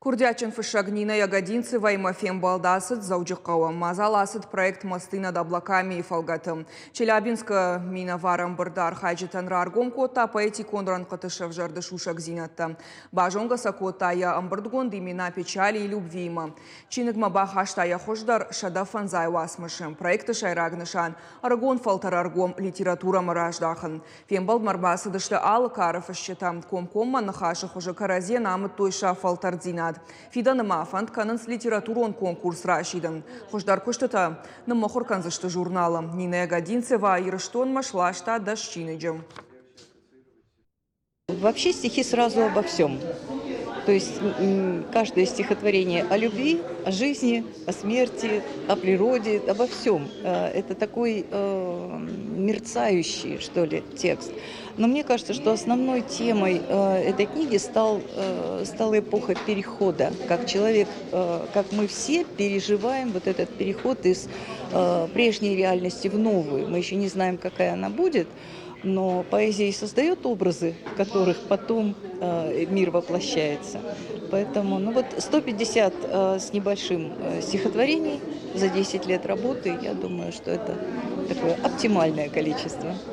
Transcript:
Курдиатджын фыссӕг Нина Ягодинцеваимӕ фембӕлд ацыд Дзӕуджыхъӕуы. Мадзал ацыд проект «Мосты над облаками»-йы фӕлгӕты. Челябинскы минӕвар ӕмбырды архайджытӕн раргом кодта поэтикон рӕнхъыты сӕвзӕрды сусӕгдзинӕдтӕ. Базонгӕ сӕ кодта йӕ ӕмбырдгонд «Имена печали и любви»-имӕ. Чиныгмӕ бахаста йӕ хуыздӕр 105 уацмысы. Проекты сӕйраг нысан – ӕрыгон фӕлтӕр ӕргом литературӕмӕ раздахын. Фембӕлдмӕ ӕрбацыдысты алы кары фысджытӕ. Комкоммӕ ныхасы хуызы кӕрӕдзийӕн амыдтой сӕ фӕлтӕрддзинад. Фидӕны ма фӕнд кӕнынц литературон конкурс расидын. Хуыздӕр куыстытӕ ныммыхуыр кӕндзысты журналы. Нинӕ Ягодинцева Ирыстонмӕ сласта 10 чиныджы. Вообще стихи сразу обо всем. То есть каждое стихотворение о любви, о жизни, о смерти, о природе, обо всем. Это такой мерцающий, что ли, текст. Но мне кажется, что основной темой этой книги стала эпоха перехода. Как человек, как мы все переживаем вот этот переход из прежней реальности в новую. Мы еще не знаем, какая она будет, но поэзия и создает образы, в которых потом мир воплощается. Поэтому, ну вот, 150 с небольшим стихотворений за 10 лет работы, я думаю, что это такое оптимальное количество.